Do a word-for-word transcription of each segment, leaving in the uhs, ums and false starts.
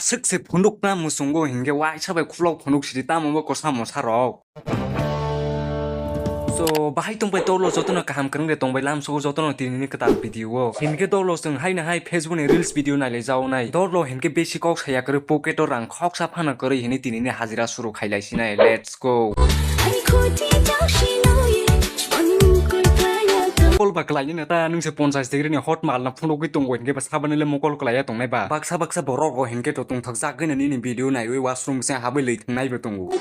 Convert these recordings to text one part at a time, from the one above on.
Swk se phunukna muchungo hinkhe waisa bai khulok phunuk sidi tamo bo kosa mosa rok. So, bahai tongbai tolo jotono kaham kwrwng de tongbai lam sogo jotono tinini kwtal video o. Hinkhe dolo chwng haino hai Facebook ni reels video nailai jaonai. Dolo hinkhe besi kok saya kwrwi pocket o rang khoksa phano kwrwi hinwi tinini hajira suru khailai sinai. Let's go. Mokol ba kwlainai ta nwng se ponchas degree ni hot mal na phunugwi tongo hinkhe ba sabani le mokol kwlaiya tongnai ba. Baksa baksa borok rok hinkhe to tongthok jak gwi nini video naiwi washroom se habwi lwi thangnai bo tongo.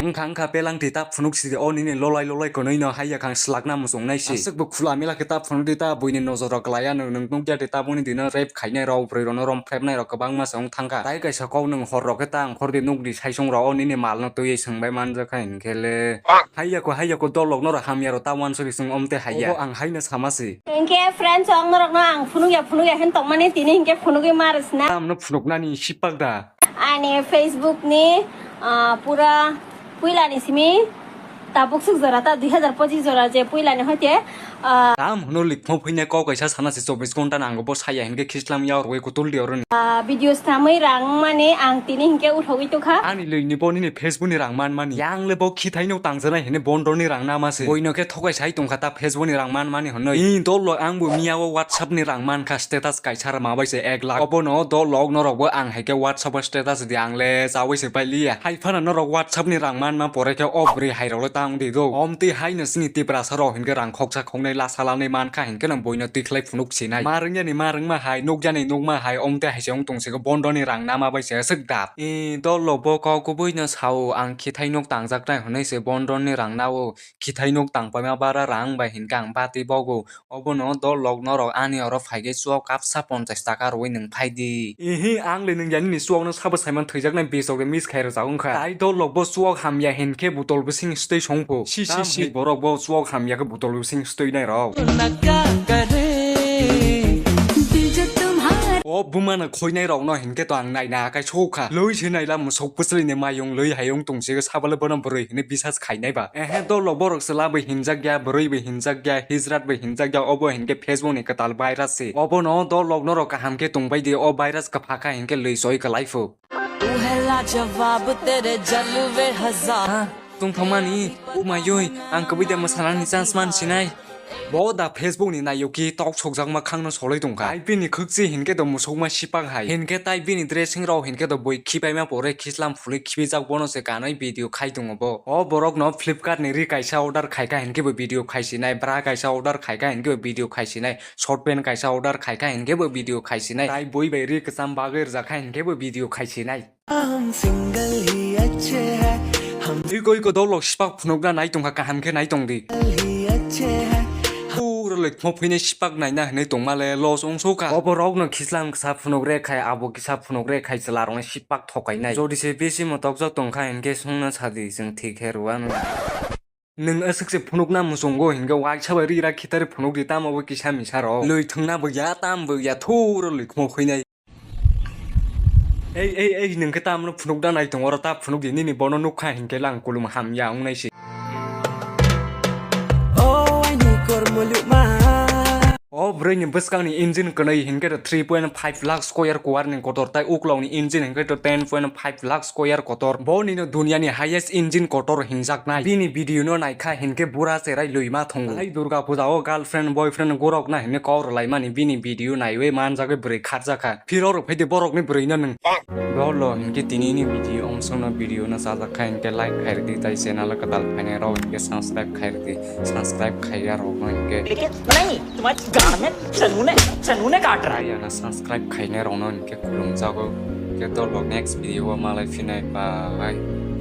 Wngkha wngkha pelang twi ta phunuk sidi o nini lolai lolai kwnwi no hai yakhang slakna muchung nai si. Aswk bo khula mela khe ta phunuk di ta buini nojor rok kwlaiya no nwng nukya de ta boni dino rape khainai rok bwrwi rok no rom phrepnai rok kwbangma se wng thangkha. Tai kaisa kok nwng hor rok khe ta ang khor di nuk di saisung rok o nini mal no twiwi swngbai manjakha hinkhe le. Hai yako hai yako dol rok no rok hamya rok ta wansugwi swng om te hai ya. Obo ang hai no sama si. Hinkhe friends rok norok no ang phunuk ya phunuk ya hin tongmani tini hinkhe phunugwi mar sina. Tam no phunuk nani sipak da. Ani Facebook ni, ah, pura puila ni simi tabuk suk jora ta dui hazar pochis jora je puila ni hoite, ah, tam hwno likmo phuina kok kaisa sana se chobbish ghonta nango bo saya hinkhe khislam ya rwi kutul di oroni. Ah, video samui rang mani ang tini hinkhe uthogwi tokha. Ani lwi ni bo nini Facebook ni rang man mani. Yang le bo khithai no tangjanai hini bondor ni rang nama se. Boino khe thokai sai tongkha ta Facebook ni rang man mani hwnwi. Ih, dol lo ang bo miya o WhatsApp ni rang man kha status kaisa rama bai se ek lakh. Obo no dol lok norok bo ang hai khe WhatsApp o status di ang le chawi se pai liya. Hai phano norok WhatsApp ni rang man ma pore khe o bwrwi hai rok le tang di do. Om twi hai no chini Tiprasa rok hinkhe rang khoksa khoknai lasa lanai man kha hinkhe no boino twi khlai phunuk sinai. Ma rwngya ni ma rwngma hai, nukya ni nukma hai, om twi hai se wng tong se khe bondo ni rang nama bai se swk dap. Ih, dol lo bo kok kubui no sao ang khithai nuk tangjaknai hwnwi se bondo ni rang nao. Khithai nuk tangpaima bara rang bai hinkhe ang batwi bogo. Obono dol lok norok ani oro phaikhe chuak kapsa ponchas taka rwui nwng phai di. Ihi, ang le nwng ya nini chuak no sabo saiman thwijaknai bisok de miss khai rwjak wngkha. Tai dol lok bo chuak hamya hinkhe botol bising stwi songpho. Si, si, si. Borok bo chuak hamya khe botol bising stwi nai rok. O buma no khoinai rok no hinkhe to ang naina akai sokha. Loi se naila musok bwswlwi ni mayung loi hayung tong se sabale bono bwrwi hini bisas khainai ba. Ehe, dol lok borok chwla bai hinjak ya, bwrwi bai hinjak ya, hijrat bai hinjak ya, obo hinkhe Facebook ni kwtal virus se. Obono dol lok norok kaham khe tongbai di, o virus kwpha kha hinkhe lwi soi kwlai phu. Tu hai lajawab tere jalwe hazar. Ha, tongthokmani, umayoi, ang kwbui de mwsanani chance man sinai. Bo da Facebook ni naiyok ki tok sokjakma khangno soloi tongkha. Tai bini khwkchi hinkhe do musukma sipak hai. Hinkhe tai bini dressing rok hinkhe do boi khipaima pore khislam phulwi khibijak bono se kanwi video khai tongo bo. O borok no Flipkart ni ri kaisa order khaikha hinkhe bo video khaisinai, bra kaisa order khaikha hinkhe bo video khaisinai, short pant kaisa order khaikha hinkhe bo video khaisinai. Tai boi bai ri kwcham bagwi rwjakha hinkhe bo video khaisinai. Iko iko dol lok sipak phunukna nai tongkha kaham khe nai tongdi. Pura loi thmo phuinai sipak naina hinwi tongma le los wngsukha. Obo rok no khislam kisa phunuk re khai abo kisa phunuk re khai chwla rok no sipak thokainai. Jodi se bisi motokjak tongkha hinkhe songna sadi chwng thik khe rwano. Nwng aswk se phunukna muchungo hinkhe waisa bai ri ra khitari phunuk di tamo bo kisa misa rok. Loi thwngna bo ya tam bo ya thura loi thmo khuinai. Ei, ei, ei, nwng khe tamno phunuk da nai tongo, oro ta phunuk di, nini bono nukha hinkhe lang kulum hamya wngnai se. O aini kormo lukma. O bwrwi ni bwskang ni engine kwnwi hinkhe to three point five lakh square kuar ni kotor, tai uklok ni engine hinkhe to ten point five lakh square kotor. Bo nino dunia ni highest engine kotor hinjaknai. Bini video no naikha hinkhe bura cherai lwima thongo. Tai Durga puja o girlfriend, boyfriend gorok na hinwi kok rwlaimani bini video naiwi manjagwi bwrwi kharjakha. Phiro rok phaidi borokni bwrwino nwng. Dolo hinkhe tini ni video ong songno video no sajak kha hinkhe like khai rwdi tai channel o kwtal phainai rok hinkhe subscribe khai rwdi. Subscribe khaiya rok no hinkhe. लेकिन नहीं, तुम्हारी गांड में चनूने, चनूने काट रहा है। Yana subscribe khainai rok no hinkhe khulumjago. Hinkhe dolo next video o malai phinai bye.